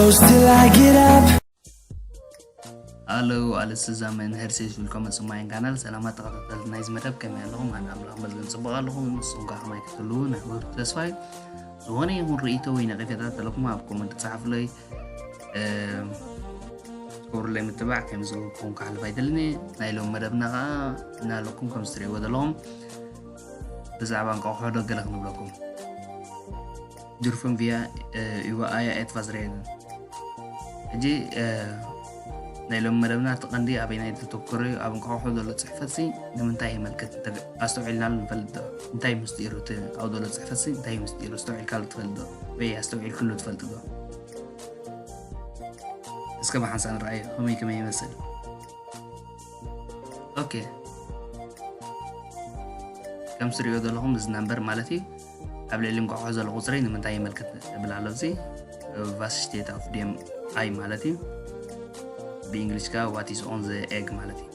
Till I get up. ኣሎ ኣልስ ዛመን ሄርሴስ ዊልኮም ጽማይን ካናል። ሰላማት ተኸታተልቲ ናይዚ መደብ፣ ከመይ ኣለኹም? ኣነ ኣምላኽ መስገን ጽቡቕ ኣለኹ። ንስኹም ከኣ ከማይ ክትህልዉ ናይ ክብር ተስፋ እዩ። ዝኾነ ይኹን ርእይቶ ወይ ነቐፌታ ተለኩም ኣብ ኮመንት ጸሓፉለይ። ክብሩለይ ምትባዕ ከምዚ ክኸውን ክሓልፍ ኣይደልን። ናይ ሎም መደብና ከኣ እናለኩም ከም ዝትርእይዎ ዘለኹም ብዛዕባ እንቋቑሖ ዶ ገለ ክንብለኩም። Durfum via eh, über Eier etwas reden. ሕጂ ናይ ሎም መደብና እቲ ቀንዲ ኣበይ ናይ ተተኮረ እዩ? ኣብ እንቋቑሖ ዘሎ ጽሕፈት ሲ ንምንታይ የመልክት? ኣስተውዒልናሉ ንፈልጥ ዶ? እንታይ ምስጢሩ እቲ ኣብኡ ዘሎ ጽሕፈት ሲ እንታይ ምስጢሩ? ኣስተውዒልካሉ ትፈልጥ ዶ? ወይ ኣስተውዒልክሉ ትፈልጥ ዶ? እስከ ብሓንሳ ንረኣዩ ከመይ ከመይ ይመስል። ኦኬ፣ ከም ትሪኦ ዘለኹም እዚ ናምበር ማለት እዩ። ኣብ ልዕሊ እንቋቑሖ ዘሎ ቁፅሪ ንምንታይ የመልክት እብል ኣሎ። እዚ ቫስሽቴት ኣፍ ዲኤም ኣይ ማለት እዩ። ብእንግሊሽ ከኣ what is on the egg ማለት እዩ።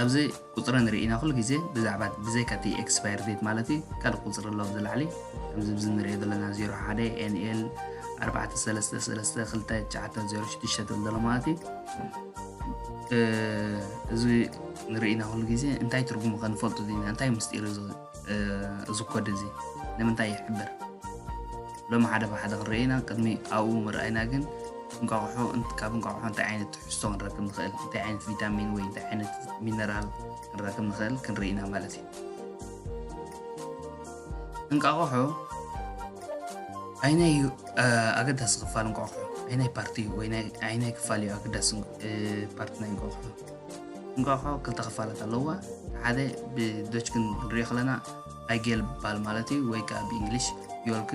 ኣብዚ ቁፅሪ ንርኢ ኢና ኩሉ ግዜ ብዛዕባ ብዘይካ እቲ ኤክስፓየር ዴት ማለት እዩ። ካልእ ቁፅሪ ኣሎ ኣብዚ ላዕሊ ከምዚ ብዚ ንሪኦ ዘለና ዜሮ ሓደ ኤን ኤል ኣርባዕተ ሰለስተ ሰለስተ ክልተ ትሽዓተ ዜሮ ሽዱሽተ ትብል ዘሎ ማለት እዩ። እዚ ንርኢ ኢና ኩሉ ግዜ እንታይ ትርጉሙ ከንፈልጡ ዲና እንታይ ምስጢር እዚ ኮድ እዚ ንምንታይ ይሕብር? ሎም ሓደ ብሓደ ክንርኢ ኢና። ቅድሚ ኣብኡ ምርኣይና ግን እንቋቑሖ ካብ እንቋቑሖ እንታይ ዓይነት ትሕዝቶ ክንረክብ ንኽእል፣ እንታይ ዓይነት ቪታሚን ወይ እንታይ ዓይነት ሚነራል ክንረክብ ንኽእል ክንርኢ ኢና ማለት እዩ። እንቋቑሖ ኣይናይ እዩ ኣገዳሲ ክፋል እንቋቑሖ? ኣይናይ ፓርቲ እዩ ወይ ኣይናይ ክፋል እዩ ኣገዳሲ ፓርቲ ናይ እንቋቑሖ? እንቋቑሖ ክልተ ክፋላት ኣለዋ። ሓደ ብዶች ክንሪኦ ከለና ኣይጌል ባል ማለት እዩ፣ ወይ ከዓ ብእንግሊሽ ዮልክ፣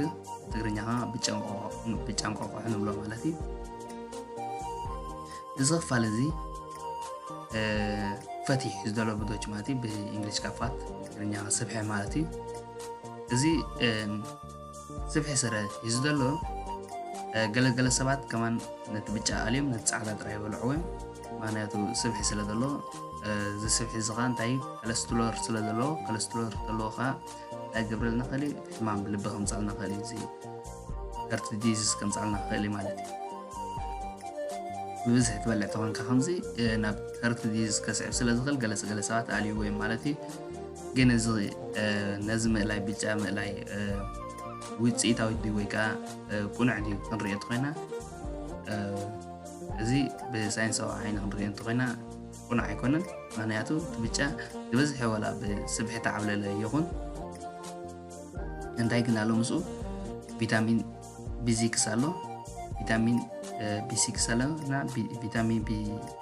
ትግርኛ ከዓ ብጫ እንቋቑሖ ንብሎ ማለት እዩ። እዚ ክፋል እዚ ፈቲሕ ዝደሎ ብዶች ማለት እዩ፣ ብእንግሊሽ ከዓ ፋት፣ ትግርኛ ከዓ ስብሒ ማለት እዩ። እዚ ስብሒ ስረ እዩ ዝደሎ። ገለገለ ሰባት ከማን ነቲ ብጫ ኣልዮም ነቲ ፃዕዳ ጥራይ ይበልዕዎ እዮም። ምክንያቱ ስብሒ ስለ ዘሎ፣ እዚ ስብሒ እዚ ከዓ እንታይ እዩ? ከለስትሎር ስለ ዘለዎ፣ ከለስትሎር ዘለዎ ከዓ እንታይ ገብረልና ክእል እዩ? ሕማም ልቢ ከምፃልና ክእል እዩ። እዚ ሀርት ዲዚዝ ከምፃልና ክእል እዩ ማለት እዩ። ብብዝሒ ትበልዕ ተኾንካ ከምዚ ናብ ሀርት ዲዚዝ ከስዕብ ስለ ዝኽእል ገለ ገለ ሰባት ኣልይዎ እዮም ማለት እዩ። ግን እዚ ነዚ ምእላይ ብጫ ምእላይ ውፅኢታዊ ድዩ ወይ ከዓ ቁኑዕ ድዩ ክንሪኦ ተኮይና፣ እዚ ብሳይንሳዊ ዓይኒ ክንሪኦ እንተኮይና ቁኑዕ ኣይኮነን። ምክንያቱ እቲ ብጫ ዝበዝሐ ዋላ ብስብሒ ተዓብለለ ይኹን እንታይ ግን ኣሎ ምስኡ ቪታሚን ቢ ሲክስ ኣሎ፣ ቪታሚን ቢ ሲክስ ኣለና፣ ቪታሚን ቢ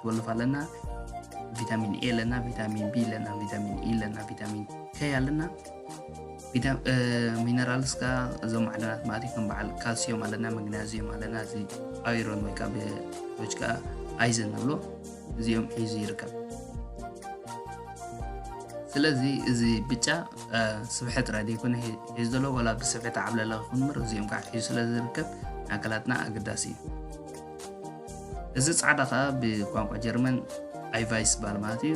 ትወልፍ ኣለና፣ ቪታሚን ኤ ኣለና፣ ቪታሚን ቢ ኣለና፣ ቪታሚን ኢ ኣለና፣ ቪታሚን ከይ ኣለና። ሚነራልስ ከዓ እዞም ማዕድናት ማለት ከም በዓል ካልሲዮም ኣለና፣ መግናዚዮም ኣለና፣ እዚ ኣይሮን ወይ ከዓ ብዶች ከዓ ኣይዘን ንብሎ፣ እዚኦም ሒዙ ይርከብ። ስለዚ እዚ ብጫ ስብሒ ጥራይ ዘይኮነ ሒዙ ዘሎ፣ ዋላ ብስብሒ ተዓብለለ ክኹን እምበር እዚኦም ከዓ ሒዙ ስለ ዝርከብ ንኣካላትና ኣገዳሲ እዩ። እዚ ፃዕዳ ከዓ ብቋንቋ ጀርመን ኣይቫይስ በሃል ማለት እዩ።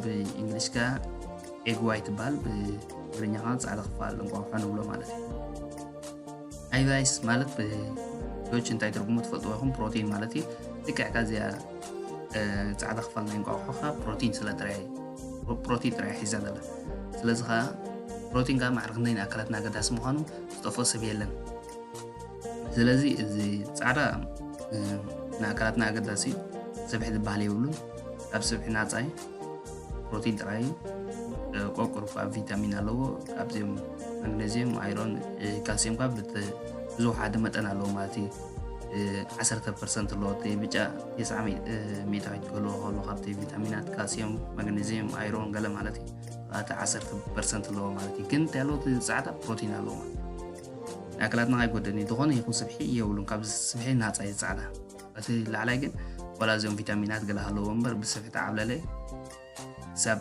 ብእንግሊሽ ከዓ ኤግ ዋይት ይበሃል፣ ብትግርኛ ከዓ ፃዕዳ ክፋል እንቋቑሖ ንብሎ ማለት እዩ። ኣይቫይስ ማለት ብዶች እንታይ ትርጉሙ ትፈልጥዎ ይኹም? ፕሮቲን ማለት እዩ። ልክዕ ከዚኣ ፃዕዳ ክፋል ናይ እንቋቑሖ ከዓ ፕሮቲን ስለ ጥራይ ፕሮቲን ጥራይ ሒዛ ዘላ። ስለዚ ከዓ ፕሮቲን ከዓ ማዕረ ክንደይ ንኣካላትና ኣገዳሲ ምዃኑ ዝጠፍኦ ሰብ የለን። ስለዚ እዚ ፃዕዳ ንኣካላትና ኣገዳሲ እዩ። ስብሒ ዝበሃል የብሉን። ካብ ስብሒ ናፃ እዩ። ፕሮቲን ጥራይ እዩ። ቆቁር እኳ ቪታሚን ኣለዎ። ካብዚኦም ማግነዚየም፣ ኣይሮን፣ ካልሲየም ኳ ብዝወሓደ መጠን ኣለዎ ማለት እዩ። ዓሰርተ ፐርሰንት ኣለዎ። እቲ ብጫ ተስዓ ሚእታዊት ክህልዎ ከሎ ካብቲ ቪታሚናት ካልሲየም፣ ማግነዚየም፣ ኣይሮን ገለ ማለት እዩ። እቲ ዓሰርተ ፐርሰንት ኣለዎ ማለት እዩ። ግን እንታይ ኣለዎ? እቲ ፃዕዳ ፕሮቲን ኣለዎ። ንኣካላትና ኣይጎደን እዩ። ዝኾነ ይኹን ስብሒ የብሉን። ካብ ስብሒ ናፃ እዩ ፃዕዳ። እቲ ላዕላይ ግን ዋላ እዚኦም ቪታሚናት ገለ ሃለዎ እምበር ብስብሒ ተዓብለለ ክሳብ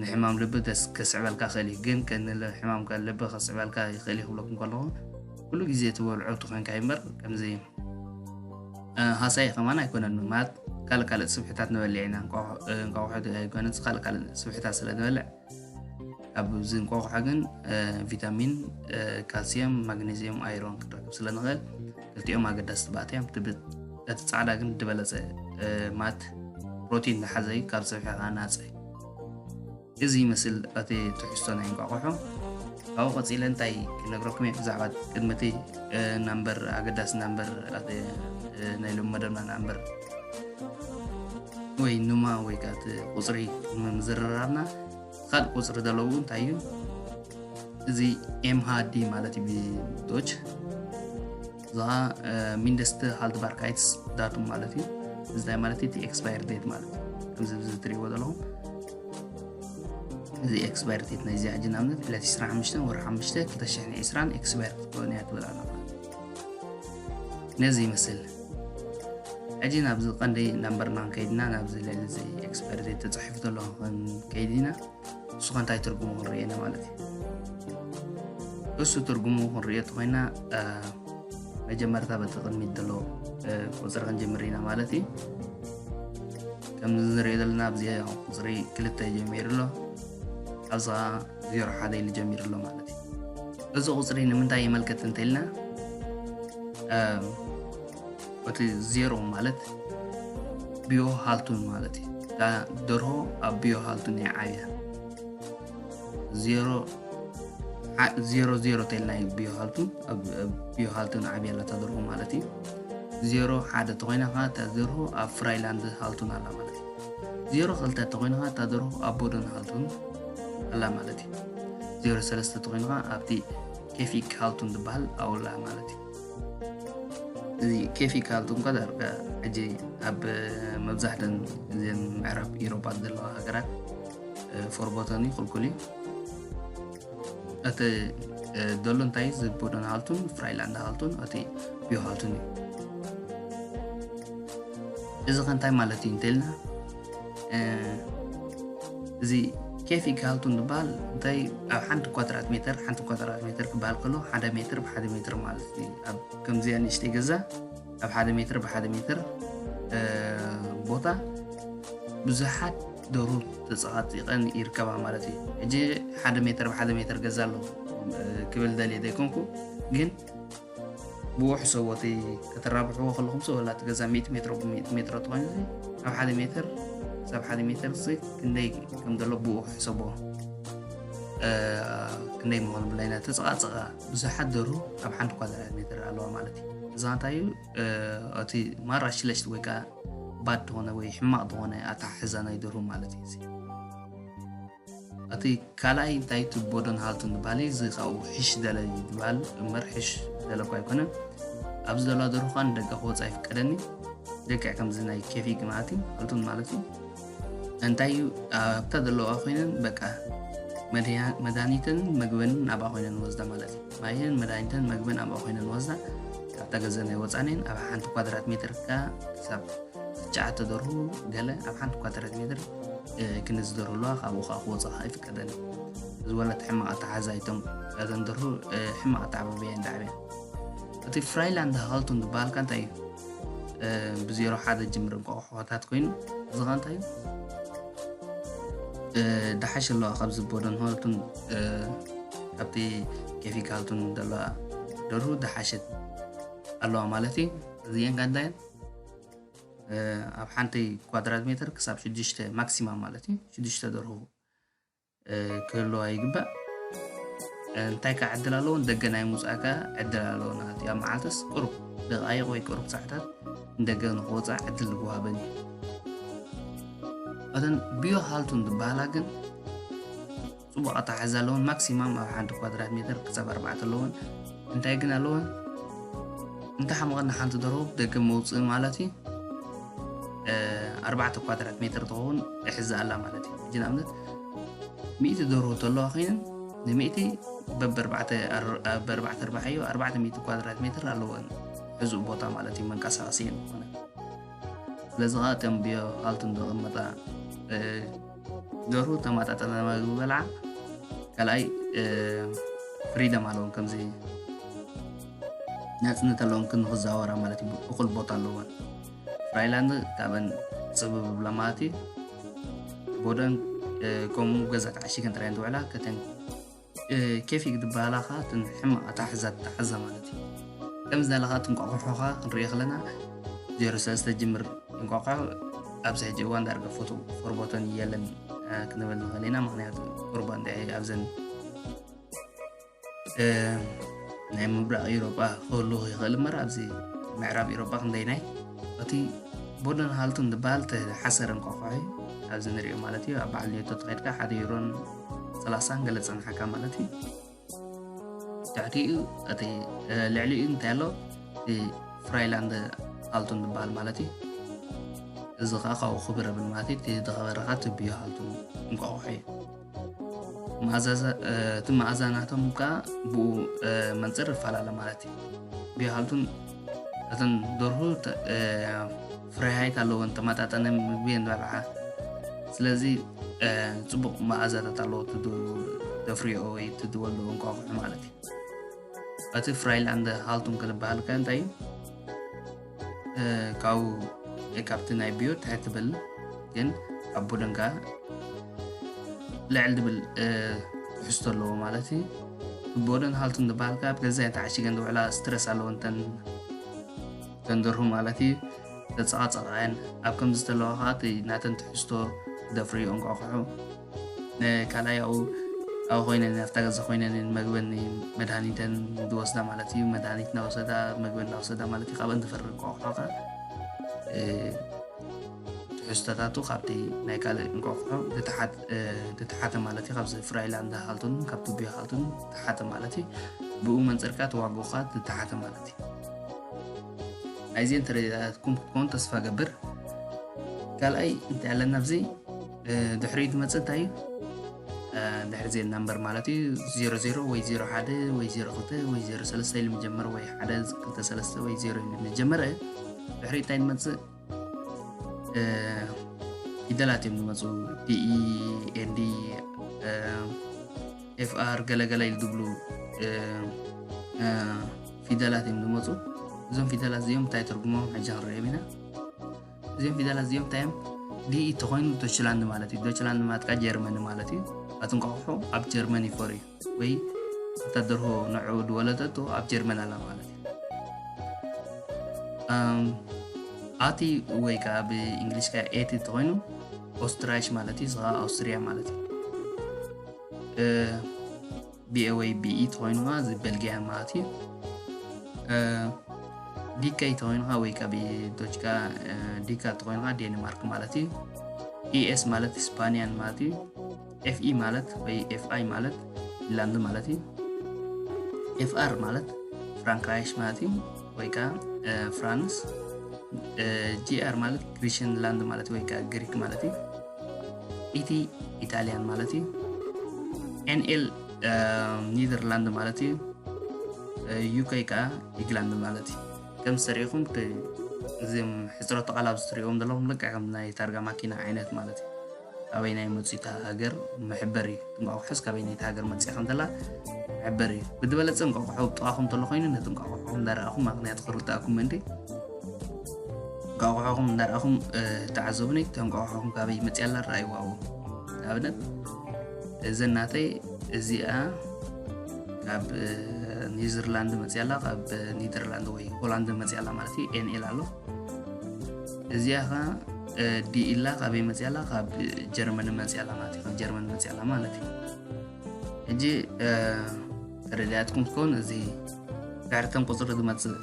ንሕማም ልቢ ከስዕበልካ ክእል እዩ። ግን ንሕማም ልቢ ከስዕበልካ ይኽእል እዩ ክብለኩም ከለኹ ኩሉ ግዜ ትበልዖ ትኾንካ እምበር ከምዚ ሃሳይ ከማን ኣይኮነን። ማለት ካልእ ካልእ ስብሕታት ንበልዕ ኢና። እንቋቑሖ ኣይኮነን፣ ካልእ ካልእ ስብሕታት ስለ ንበልዕ ኣብዚ እንቋቑሖ ግን ቪታሚን፣ ካልሲየም፣ ማግኔዚየም፣ ኣይሮን ክንረክብ ስለ ንኽእል ክልቲኦም ኣገዳስቲ ባእቲ እዮም። እቲ ጻዕዳ ግን ዝበለጸ ማት ፕሮቲን ዝሓዘ እዩ፣ ካብ ጽብሒ ከዓ ናጸ እዩ። እዚ ይመስል እቲ ትሕዝቶ ናይ እንቋቑሖ። ካብኡ ቀጺለ እንታይ ክነግረኩም እየ ብዛዕባ ቅድሚ እቲ ናምበር፣ ኣገዳሲ ናምበር ናይ ሎሚ መደብና ናምበር ወይ ኑማ ወይ ከዓ እቲ ቁፅሪ ምዝርራብና፣ ካልእ ቁፅሪ ዘለዉ እንታይ እዩ? እዚ ኤምሃዲ ማለት እዩ ብዶች። እዛ ሚንደስተ ሃልትባርካይትስ ዳቱም ማለት እዩ። እዚ እንታይ ማለት እዩ? እቲ ኤክስፓየር ዴት ማለት እዩ። ከምዚ እዚ ትሪእዎ ዘለኹም እዚ ኤክስፓየር ዴት ናይዚ ሕጂ ንኣብነት ዕለት ዕስራን ሓሙሽተን ወርሒ ሓሙሽተ ክልተ ሽሕን ዕስራን ኤክስፓየር ክትከውን እያ ትብል ኣላ ማለት እዩ። ነዚ ይመስል። ሕጂ ናብዚ ቀንዲ ናምበርና ከይድና ናብዚ ልዕሊ እዚ ኤክስፓየር ዴት ተፃሒፉ ዘሎ ክንከይድ ኢና። እሱ ከ እንታይ ትርጉሙ ክንርኢ ኢና ማለት እዩ። እሱ ትርጉሙ ክንርእዮ ተኮይና መጀመርታ በቲ ቅድሚት ዘሎ ቁፅሪ ክንጅምር ኢና ማለት እዩ። ከምዚ ንሪኦ ዘለና ኣብዚ ቁፅሪ ክልተ ጀሚሩ ኣሎ፣ ኣብዚ ዜሮ ሓደ ኢሉ ጀሚሩ ኣሎ ማለት እዩ። እዚ ቁፅሪ ንምንታይ የመልክት እንተኢልና እቲ ዜሮ ማለት ብዮ ሃልቱን ማለት እዩ። እታ ደርሆ ኣብ ብዮ ሃልቱን እያ ዓብያ። ዜሮ ዜሮ ዜሮ ተልና እዩ ብዮ ሃልቱን፣ ኣብ ብዮ ሃልቱን ዓብያ ኣላ እታ ደርሆ ማለት እዩ። ዜሮ ሓደ ተኮይና ከዓ እታ ደርሆ ኣብ ፍራይላንድ ሃልቱን ኣላ ማለት እዩ። ዜሮ ክልተ ተኮይና ከዓ እታ ደርሆ ኣብ ቦደን ሃልቱን ኣላ ማለት እዩ። ዜሮ ሰለስተ ተኮይና ከዓ ኣብቲ ኬፊክ ሃልቱን ዝበሃል ኣውላ ማለት እዩ። እዚ ኬፊክ ሃልቱን እኳ ዳርጋ ሕጂ ኣብ መብዛሕተን እዘን ምዕራብ ኢሮፓ ዘለዋ ሃገራት ፎርቦተን እዩ፣ ክልኩል እዩ። እቲ ዘሎ እንታይ ዝቦደን ሃልቱን ፍራይላንድ ሃልቱን እቲ ቢዮ ሃልቱን እዩ። እዚ ከ እንታይ ማለት እዩ እንተልና እዚ ኬፊክ ሃልቱን ዝበሃል እንታይ ኣብ ሓንቲ ኳድራት ሜትር፣ ሓንቲ ኳድራት ሜትር ክበሃል ከሎ ሓደ ሜትር ብሓደ ሜትር ማለት እዩ። ኣብ ከምዚኣ ንእሽተይ ገዛ ኣብ ሓደ ሜትር ብሓደ ሜትር ቦታ ብዙሓት ደሩ ተፀቃፂቀን ይርከባ ማለት እዩ። ሕጂ ሓደ ሜትር ብሓደ ሜትር ገዛ ኣሎ ክብል ደልየ ዘይኮንኩ፣ ግን ብኡ ሕሰቦ እቲ ከተራብሕዎ ከለኹም ሰ ወላ እቲ ገዛ ሚእቲ ሜትሮ ብሚእቲ ሜትሮ ተኾይኑ ኣብ ሓደ ሜትር ክሳብ ሓደ ሜትር ሲ ክንደይ ከም ዘሎ ብኡ ሕሰቦ ክንደይ ምኾኑ ብላይና ተፀቃፀቃ ብዙሓት ደሩ ኣብ ሓንቲ ኳድራት ሜትር ኣለዋ ማለት እዩ። እዚ እንታይ እዩ? እቲ ማራ ሽለሽቲ ወይ ከዓ ባድ ዝኾነ ወይ ሕማቕ ዝኾነ ኣተሓሕዛ ናይ ደርሁ ማለት እዩ። እዚ እቲ ካልኣይ እንታይ ትቦዶን ሃልቱን ዝበሃል እዩ። እዚ ካብኡ ሕሽ ደለ እዩ ዝበሃል እምበር ሕሽ ደለ እኳ ኣይኮነን። ኣብዚ ዘለዋ ደርሁ ከዓ ንደገ ክወፃ ይፍቀደኒ። ልክዕ ከምዚ ናይ ኬፊ ግማት እዩ ሃልቱን ማለት እዩ። እንታይ እዩ ኣብታ ዘለዋ ኮይነን በቃ መድሃኒተንን መግበንን ኣብኣ ኮይነን ወስዳ ማለት እዩ። ማይን መድሃኒተን መግበን ኣብኣ ኮይነን ወስዳ ካብታ ገዘን ኣይወፃኔን። ኣብ ሓንቲ ኳድራት ሜትር ከዓ ክሳብ ትሽዓተ ደርሁ ገለ ኣብ ሓንቲ ኳድራት ሜትር ክንዚ ደርሁ ኣለዋ። ካብኡ ከዓ ክወፃ ከዓ ይፍቀደን። እዚ ወላ እቲ ሕማቕ ኣተሓዛ እቶም እተን ደርሁ ሕማቕ ኣተዓባብያ እንዳዕብያ። እቲ ፍራይላንድ ሃልቱን ዝበሃልካ እንታይ እዩ? ብዜሮ ሓደ ጅምር እንቋቑሖታት ኮይኑ እዚ ኸ እንታይ እዩ? ድሓሽ ኣለዋ ካብዚ ቦደን ሃልቱን ካብቲ ኬፊክ ሃልቱን ዘለዋ ደርሁ ድሓሸት ኣለዋ ማለት እዩ። እዚኤን ከ እንታይ እየን? ኣብ ሓንቲ ኳድራት ሜትር ክሳብ ሽዱሽተ ማክሲማም ማለት እዩ ሽዱሽተ ደርሁ ክህልዋ ይግባእ። እንታይ ከዓ ዕድል ኣለዎ? ንደገ ናይ ምውፃእ ከዓ ዕድል ኣለዎ። ናቲ ኣብ መዓልትስ ቅሩብ ደቃይቕ ወይ ቅሩብ ሰዓታት ንደገ ንክወፃእ ዕድል ዝወሃበን እዩ። እተን ቢዮ ሃልቱን ዝበሃላ ግን ፅቡቕ ኣተሓሕዛ ኣለውን። ማክሲማም ኣብ ሓንቲ ኳድራት ሜትር ክሳብ ኣርባዕተ ኣለውን። እንታይ ግን ኣለውን? እንተ ሓመቐና ሓንቲ ደርሆ ደገ መውፅእ ማለት እዩ። ኣርባዕተ ኳድራት ሜትር ትኸውን እሕዛ ኣላ ማለት እዩ። ሕጂ ንኣብነት ሚእቲ ደርሆ ተለዋ ኮይነን ንሚእቲ በብኣርባዕተ ኣርባዕዮ ኣርባዕተ ሚእቲ ኳድራት ሜትር ኣለወን። ሕዙእ ቦታ ማለት እዩ መንቀሳቐሲ እየን ዝኾነ። ስለዚ ከዓ እቶም ቢዮ ሃልቱን ዘቐመጣ ደርሁ ተማጣጠነ መግቢ በልዓ። ካልኣይ ፍሪደም ኣለዎም፣ ከምዚ ናፅነት ኣለዎም ክንክዛወራ ማለት እዩ። እኩል ቦታ ኣለዎን። ፍራይላንድ ካብን ፅብብ ብላ ማለት እዩ። ቦደን ከምኡ ገዛ ተዓሺገን ጥራይ እንትውዕላ ከተን ኬፊክ ዝበሃላ ከዓ እተን ሕማቕ ኣተሓሕዛ ተተሓዛ ማለት እዩ። ከምዚ ዝበለ ከዓ እንቋቑሖ ከዓ ክንሪኦ ከለና ዜሮ ሰለስተ ጅምር እንቋቑሖ ኣብዚ ሕጂ እዋን ዳርጋ ፎቶ ፎርቦተን የለን ክንብል ንኽእል ኢና። ምክንያቱ ቁርባ እንታይ ኣብዘን ናይ ምብራቕ ኤውሮጳ ክህሉ ይኽእል እምበር ኣብዚ ምዕራብ ኤውሮጳ ክንደይናይ እቲ ቦደን ሃልቱን ዝበሃል ተሓሰረ እንቋቑሖ እዩ ኣብዚ ንሪኦ ማለት እዩ። ኣብ በዓል ኔቶ ተኸድካ ሓደ ዩሮን ሰላሳን ገለ ጸንሓካ ማለት እዩ። ትሕቲኡ እቲ ልዕሊኡ እንታይ ኣሎ? እቲ ፍራይላንድ ሃልቱን ዝበሃል ማለት እዩ። እዚ ከዓ ካብኡ ክብር ብል ማለት እዩ። እቲ ዝኸበረ ከዓ እቲ ብዮ ሃልቱን እንቋቑሖ እዩ። እቲ መኣዛ ናቶም ከዓ ብኡ መንፅር ይፈላለ ማለት እዩ። ብዮ ሃልቱን እተን ደርሁ ፍሬሃይት ኣለወን፣ ተመጣጠነ ምግቢ እየን ዝበልዓ። ስለዚ ፅቡቕ መኣዛታት ኣለዎ ተፍሪኦ ወይ ትወልዶ እንቋቑሖ ማለት እዩ። እቲ ፍራይላንድ ሃልቱን ክንበሃል ከ እንታይ እዩ? ካብኡ ካብቲ ናይ ብዮ ትሕት ትብል ግን ኣብ ቦደን ከዓ ልዕል ዝብል ትሕዝቶ ኣለዎ ማለት እዩ። ቦደን ሃልቱን ዝበሃል ከዓ ኣብ ገዛ ተዓሺገን ዝውዕላ ስትረስ ኣለወን ተን ተንደርሁ ማለት እዩ። ተፀቓፀቓየን ኣብ ከምዚ ዝተለዋ ከዓ እቲ ናተን ትሕዝቶ ደፍርዮ እንቋቑሖ ካልኣይ ኣብኡ ኣብ ኮይነን ኣብታ ገዛ ኮይነን መግበን መድሃኒተን ዝወስዳ ማለት እዩ። መድሃኒት እናወሰዳ መግበን እናወሰዳ ማለት እዩ። ካብአን ዝፈሪ እንቋቑሖ ከዓ ትሕዝቶታቱ ካብቲ ናይ ካልእ እንቋቑሖ ዝተሓተ ማለት እዩ። ካብዚ ፍራይላንድ ሃልቱን ካብቲ ቢዮ ሃልቱን ተሓተ ማለት እዩ። ብኡ መንፅርካ ተዋግኡካ ዝተሓተ ማለት እዩ። ኣይዚን ተረዳእኩም ክትኮኑ ተስፋ ገብር። ካልኣይ እንታይ ኣለና ኣብዚ ድሕሪኡ ዝመፅእ እንታይ እዩ? ድሕሪ ዜን ናምበር ማለት እዩ። ዜሮ ዜሮ ወይ ዜሮ ሓደ ወይ ዜሮ ክልተ ወይ ዜሮ ሰለስተ ኢሉ ምጀመረ ወይ ሓደ ክልተ ሰለስተ ወይ ዜሮ ኢሉ ምጀመረ ድሕሪ እንታይ ዝመፅእ ፊደላት እዮም ዝመፁ። ዲኢ ኤንዲ ኤፍኣር ገለገለ ኢሉ ዝብሉ ፊደላት እዮም ዝመፁ። እዞም ፊደላት እዚኦም እንታይ ትርጉሞም ሕጂ ክንሪኦም ኢና። እዚኦም ፊደላት እዚኦም እንታይ እዮም? ዲኢ ተኮይኑ ዶችላንድ ማለት እዩ። ዶችላንድ ማለት ከዓ ጀርመኒ ማለት እዩ። ኣቲ እንቋቑሖ ኣብ ጀርመኒ ፈርዩ ወይ እታ ደርሆ ንዕኡ ዝወለደቶ ኣብ ጀርመን ኣላ ማለት እዩ። ኣቲ ወይ ከዓ ብእንግሊሽ ከዓ ኤቲ ተኮይኑ ኦስትራይሽ ማለት እዩ። እዚ ከዓ ኣውስትሪያ ማለት እዩ። ቢኤ ወይ ቢኢ ተኮይኑ ከዓ እዚ ቤልጊያ ማለት እዩ። ዲከይ ተኮይኑ ከዓ ወይ ከዓ ብዶች ከዓ ዲካ ተኮይኑ ከዓ ዴንማርክ ማለት እዩ። ኢኤስ ማለት ስፓንያን ማለት እዩ። ኤፍኢ ማለት ወይ ኤፍኣይ ማለት ፊንላንድ ማለት እዩ። ኤፍኣር ማለት ፍራንክራይሽ ማለት እዩ ወይ ከዓ ፍራንስ። ጂኣር ማለት ግሪሽንላንድ ማለት ወይ ከዓ ግሪክ ማለት እዩ። ኢቲ ኢታሊያን ማለት እዩ። ኤንኤል ኒደርላንድ ማለት እዩ። ዩከይ ከዓ ኢግላንድ ማለት እዩ። ከም ዝተሪኢኹም እዚም ሕፅረቱ ቃል ኣብዚ ትሪእዎም ዘለኹም ልክዕ ከም ናይ ታርጋ ማኪና ዓይነት ማለት እዩ። ኣበይ ናይ መፅኡ እታ ሃገር መሕበሪ እዩ። እንቋቑሖስ ካበይ ናይቲ ሃገር መፅኣ ከም ዘላ መሕበሪ እዩ። ብዝበለፀ እንቋቑሖ ኣብ ጥቓኹም እንተሎ ኮይኑ ነቲ እንቋቑሖኹም እንዳረኣኹም ምኽንያቱ ክርዳእኩም ምእንቲ እንቋቑሖኹም እንዳረኣኹም ተዓዘቡኒ። እቲ እንቋቑሖኹም ካበይ መፅኣ ኣላ ረኣይዋ ኣብኡ። ንኣብነት እዘን ናተይ እዚኣ ካብ ኒዘርላንድ መፅያ ኣላ፣ ካብ ኒደርላንድ ወይ ሆላንድ መፅያ ኣላ ማለት እዩ። ኤንኤል ኣሎ። እዚኣ ኸ ዲኢላ ካበይ መፅያ ኣላ? ካብ ጀርመን መፅያ ኣላ ማለት እዩ። ካብ ጀርመን መፅያ ኣላ ማለት እዩ። ሕጂ ተረዳያትኩም ትከውን እዚ ድሕርተን ቁፅሪ ዝመፅእ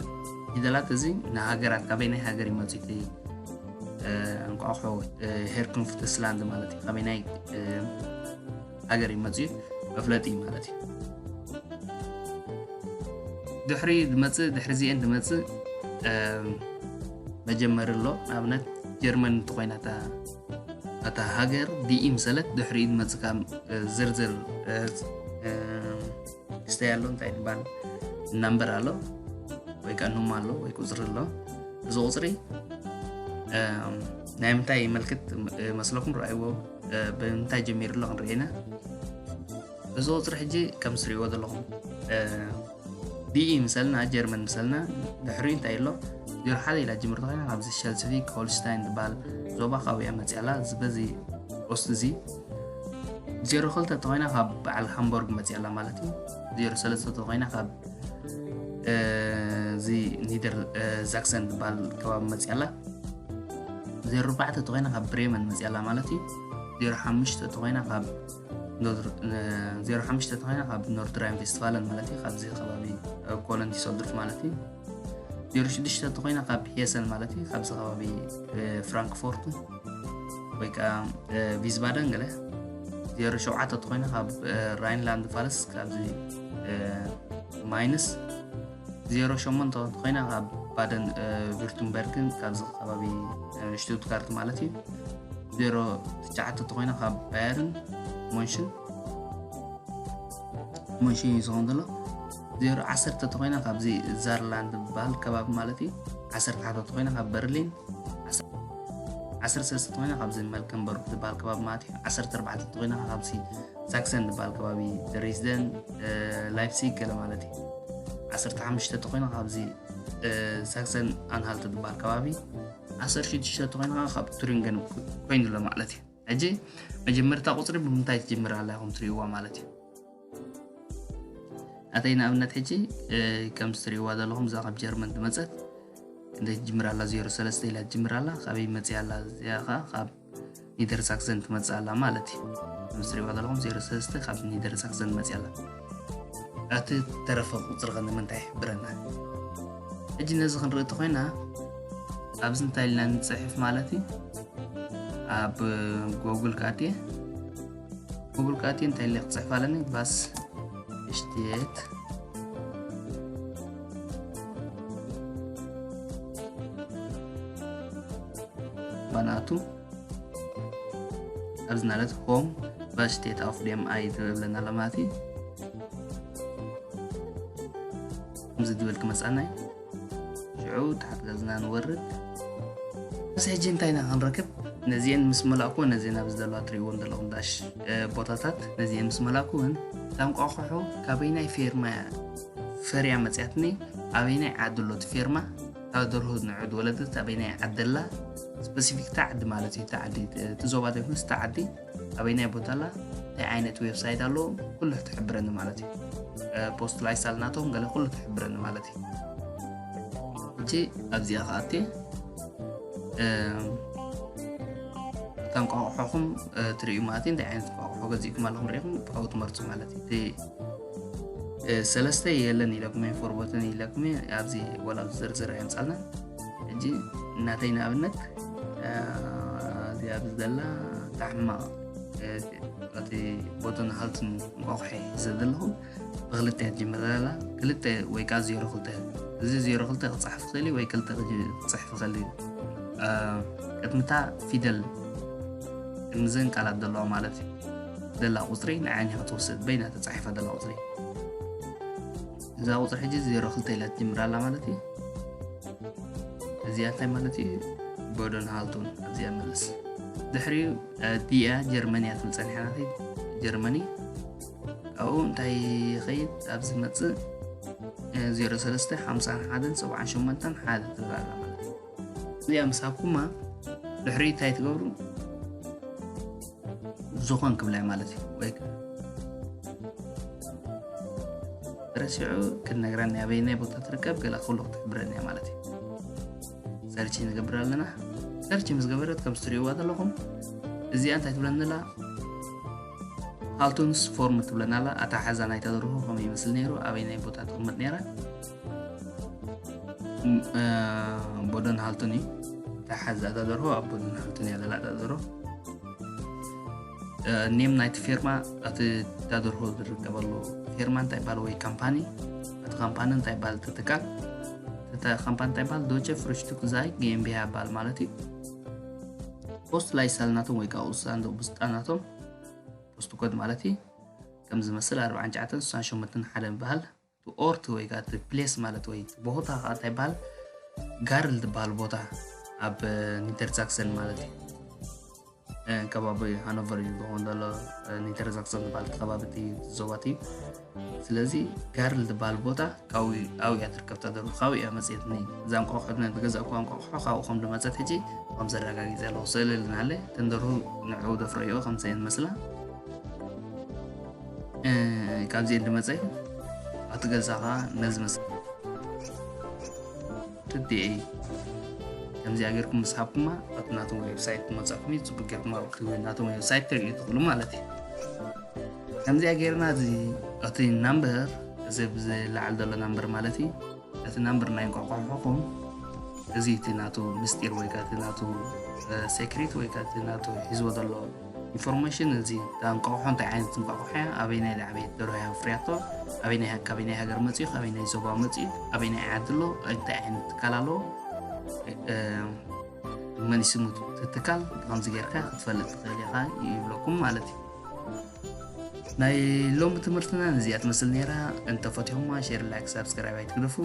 ፊደላት እዚ ንሃገራት ካበይ ናይ ሃገር ይመፅእ እቲ እንቋቑሖ ሄርኩንፍትስላንድ ማለት እዩ። ካበይ ናይ ሃገር ይመፅእ መፍለጢ ማለት እዩ። ድሕሪ ዝመፅእ ድሕሪ ዚአን ዝመፅእ መጀመሪ ኣሎ። ንኣብነት ጀርመን እንተኮይና እታ ሃገር ዲኢ ምሰለት ድሕሪኡ ዝመፅእ ካብ ዝርዝር ስተይ ኣሎ እንታይ ይባል ናምበር ኣሎ ወይ ከዓ ኑማ ኣሎ ወይ ቁፅሪ ኣሎ። እዚ ቁፅሪ ናይ ምንታይ ይመልክት መስለኩም? ረኣይዎ ብምንታይ ጀሚሩ ኣሎ ክንርኢ ኢና። እዚ ቁፅሪ ሕጂ ከም ትሪእዎ ዘለኹም ዲኢ ምሰልና ጀርመን ምሰልና ድሕሪኡ እንታይ ኣሎ? ዜሮ ሓደ ኢላ ጅምርቲ ኮይና ካብዚ ሸልስቪክ ሆልሽታይን ዝበሃል ዞባ ካብያ መፅያ ኣላ። በዚ ኦስት እዚ ዜሮ ክልተ ተኾይና ካብ በዓል ሃምቦርግ መፅያ ኣላ ማለት እዩ። ዜሮ ሰለስተ ተኾይና ካብ እዚ ኒደር ዛክሰን ዝበሃል ከባቢ መፅያ ኣላ። ዜሮ ኣርባዕተ ተኾይና ካብ ብሬመን መፅያ ኣላ ማለት እዩ። ዜሮ ሓሙሽተ ተኾይና ካብ ዜሮ ሓሙሽተ ተኾይና ካብ ኖርድራይን ቬስትፋለን ማለት እዩ። ካብዚ ከባቢ ኮሎን ዲሰልዶርፍ ማለት እዩ። ዜሮ ሽዱሽተ ተኾይና ካብ ሄሰን ማለት እዩ። ካብዚ ከባቢ ፍራንክፎርት ወይ ከዓ ቪዝባደን ገለ። ዜሮ ሸውዓተ ተኾይና ካብ ራይንላንድ ፋልስ ካብዚ ማይንስ። ዜሮ ሸሞንተ ተኾይና ካብ ባደን ቪርቱምበርግን ካብዚ ከባቢ ሽቱትጋርት ማለት እዩ። ዜሮ ትሽዓተ ተኾይና ካብ ባየርን ሞንሽን ሞንሽን እዩ ዝኸውን ዘሎ። ዜሮ ዓሰርተ ተኾይና ካብዚ ዛርላንድ ዝበሃል ከባቢ ማለት እዩ። ዓሰርተ ሓደ ተኾይና ካብ በርሊን። ዓሰርተ ሰለስተ ተኾይና ካብዚ መልከንበርግ ዝበሃል ከባቢ ማለት እዩ። ዓሰርተ ኣርባዕተ ተኾይና ካብዚ ሳክሰን ዝበሃል ከባቢ ድሬስደን ላይፕሲግ ገለ ማለት እዩ። ዓሰርተ ሓሙሽተ ተኾይና ካብዚ ሳክሰን ኣንሃልት ዝበሃል ከባቢ። ዓሰርተ ሽዱሽተ ተኾይና ካብ ቱሪንገን ኮይኑ ኣሎ ማለት እዩ። ሕጂ መጀመርታ ቁፅሪ ብምንታይ ትጅምር ኣላ ኢኹም ትሪእዋ ማለት እዩ። ኣተይ ንኣብነት ሕጂ ከምዚ ትሪእዋ ዘለኹም እዛ ካብ ጀርመን ትመፀት እንደ ትጅምር ኣላ ዜሮ ሰለስተ ኢላ ትጅምር ኣላ። ካበይ መፅያ ኣላ እዚኣ ከዓ ካብ ኒደር ሳክሰን ትመፅእ ኣላ ማለት እዩ። ከምዚ ትሪእዋ ዘለኹም ዜሮ ሰለስተ ካብ ኒደር ሳክሰን መፅያ ኣላ። እቲ ተረፈ ቁፅሪ ከ ንምንታይ ይሕብረና? ሕጂ ነዚ ክንርኢ ተኮይና ኣብዚ እንታይ ኢልና ንፅሕፍ ማለት እዩ። ኣብ ጎግል ካቴ ጎግል ካቴ እንታይ ኢለ ክፅሕፍ ኣለኒ? ባስ ሽቴት ባናቱ ኣብዚ ማለት ሆም ባሽቴት ኣፍ ዴም ኣይ ትብለና ለማቲ እዚ ድብል ክመፃና እዩ። ሽዑ ታሕቲ ገዝና ንወርድ። እዚ ሕጂ እንታይ ኢና ክንረክብ? ነዚአን ምስ መላእኩ ነዚአን ኣብዚ ዘለዋ ትሪእዎም ዘለኹም ዳሽ ቦታታት ነዚአን ምስ መላእኩ እውን እታ እንቋቑሖ ካበይናይ ፌርማ ፈርያ መፅያትኒ ኣበይናይ ዓዲ ኣሎ እቲ ፌርማ ካብ ደርሆ ንዑድ ወለደት ኣበይናይ ዓዲ ኣላ ስፐሲፊክ እታ ዓዲ ማለት እዩ። እታ ዓዲ እቲ ዞባ ዘይኮነስ እታ ዓዲ ኣበይናይ ቦታ ኣላ እንታይ ዓይነት ዌብሳይት ኣለዎም ኩሉ ትሕብረኒ ማለት እዩ። ፖስት ላይ ሳልናቶም ገለ ኩሉ ትሕብረኒ ማለት እዩ። ሕጂ ኣብዚኣ ከኣቴ እታ እንቋቑሖኹም ትርእዩ ማለት እዩ። እንታይ ዓይነት እንቋቑሖ ገዚእኩም ኣለኹም ርኢኹም ብሓው ትመርፁ ማለት እዩ። ሰለስተ የለን ኢለኩም ፎርቦትን ኢለኩም ኣብዚ ወላ ዝርዝር ኣየምፃልና። ሕጂ እናተይ ንኣብነት እዚኣ ኣብዚ ዘላ ታሕማቕ እቲ ቦትን ሃልትን እንቋቑሒ ዘዘለኹ ብክልተ እያ ትጅምር ዘላ። ክልተ ወይ ከዓ ዜሮ ክልተ። እዚ ዜሮ ክልተ ክፅሓፍ ይኽእል እዩ ወይ ክልተ ክፅሕፍ ይኽእል እዩ። ቅድምታ ፊደል ቅድሚ ዘን ቃላት ዘለዋ ማለት እዩ። ዘላ ቁፅሪ ንዓይኒ ክትወስድ በይና ተፃሒፋ ዘላ ቁፅሪ እዛ ቁፅሪ ሕጂ ዜሮ ክልተ ኢላ ትጅምር ኣላ ማለት እዩ። እዚኣ እንታይ ማለት እዩ? ቦደን ሃልቱን ኣብዚኣ መለስ ድሕሪኡ ዲኣ ጀርመንያ ትብል ፀኒሓ ናተይ ጀርመኒ ኣብኡ እንታይ ይኸይድ ኣብዚ መፅእ ዜሮ ሰለስተ ሓምሳን ሓደን ሰብዓን ሸሞንተን ሓደ ትብል ኣላ ማለት እዩ። እዚኣ ምሳኩማ ድሕሪ እንታይ ትገብሩ ዝኾን ክብላይ ማለት እዩ ወይ ረሲዑ ክትነግረኒ ኣበይ ናይ ቦታ ትርከብ ገላ ኩሉ ክትሕብረኒ እያ ማለት እዩ። ሰርች ንገብር ኣለና። ሰርች ምስ ገበረት ከም ትሪእዋ ዘለኹም እዚኣ እንታይ ትብለኒ ኣላ? ሃልቱንስ ፎርም ትብለና ኣላ። ኣታ ሓዛ ናይታ ደርሆ ከመይ ይመስል ነይሩ ኣበይ ናይ ቦታ ትቕመጥ ነይራ? ቦደን ሃልቱን እዩ። እታ ሓዛ እታ ደርሆ ኣብ ቦደን ሃልቱን እያ ዘላ እታ ደርሆ። ኔም ናይቲ ፌርማ እቲ እታ ደርሆ ዝርከበሉ ፌርማ እንታይ ይባል ወይ ካምፓኒ እቲ ካምፓኒ እንታይ ይባል እቲ ትካል እቲ ካምፓኒ እንታይ ይባል ዶቸ ፍሩሽቱክ ዛይ ጌምቢያ ይባል ማለት እዩ። ፖስት ላይ ሳልናቶም ወይ ከዓ ሳንዱቅ ብስጣናቶም ፖስት ኮድ ማለት እዩ። ከም ዝመስል ኣርባዓን ትሽዓተን ስሳን ሸሞንተን ሓደ ይበሃል። እቲ ኦርት ወይ ከዓ እቲ ፕሌስ ማለት ወይ እቲ ቦታ ከዓ እንታይ ይበሃል? ጋርል ዝበሃል ቦታ ኣብ ኒደርዛክሰን ማለት እዩ። ከባቢ ሃኖቨር እዩ ዝኸውን ዘሎ። ኒደርዛክሰን ዝበሃል እቲ ከባቢ እቲ ዞባት እዩ። ስለዚ ጋርል ዝበሃል ቦታ ካብኡ ኣብያ ትርከብ ተደሩ ካብኡ እያ መፅየትኒ እዛ እንቋቑሖ ዝገዛእኩዋ እንቋቑሖ ካብኡ ከም ዝመፀት ሕጂ ከም ዘረጋጊፀ ኣለኹ ስእሊ ልናለ ተንደሩ ንዕኡ ደፍረዮ ከም ዘየን መስላ ካብዚኤን ዝመፀ ኣብቲ ገዛኻ ነዚ መስ ርድኤ ከምዚኣ ጌርኩም ምስ ሃብኩማ ኣብቲ ናቶም ዌብሳይት ክመፀኩም እዩ። ፅቡቅ ጌርኩም ኣብቲ ናቶም ዌብሳይት ትርእዩ ትኽእሉ ማለት እዩ። ከምዚኣ ጌርና እዚ እቲ ናምበር እዚ ኣብዚ ላዕሊ ዘሎ ናምበር ማለት እዩ። እቲ ናምበር ናይ እንቋቋሖኹም እዚ እቲ ናቱ ምስጢር ወይ ከዓ እቲ ናቱ ሴክሬት ወይ ከዓ እቲ ናቱ ሒዝዎ ዘሎ ኢንፎርሜሽን እዚ እታ እንቋቑሖ እንታይ ዓይነት እንቋቑሖ እያ፣ ኣበይናይ ዝዓበየት ደርሆ እያ ኣፍርያቶ፣ ኣበይናይ፣ ካበይናይ ሃገር መፂኡ፣ ካበይናይ ዞባ መፂኡ፣ ኣበይናይ ዓዲ ኣሎ፣ እንታይ ዓይነት ትካል ኣለዎ፣ መን እዩ ስሙ እቲ ትካል፣ ከምዚ ጌርካ ክትፈልጥ ትኽእል ኢኻ ይብለኩም ማለት እዩ። ናይ ሎሚ ትምህርትና ነዚኣ ትመስል ነይራ። እንተፈቲኹማ ሼር፣ ላይክ፣ ሳብስክራይብ ኣይትግደፉ።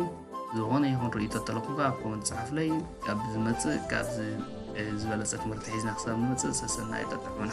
ዝኾነ ይኹን ርእይቶ ተለኩም ኣብ ኮመንት ጸሓፍለይ። ካብ ዝመጽእ ካብ ዝ-፣ ዝበለጸ ትምህርቲ ሒዝና ክሳብ ንመጽእ ሰሰናዩ፣ ጠጥዑና።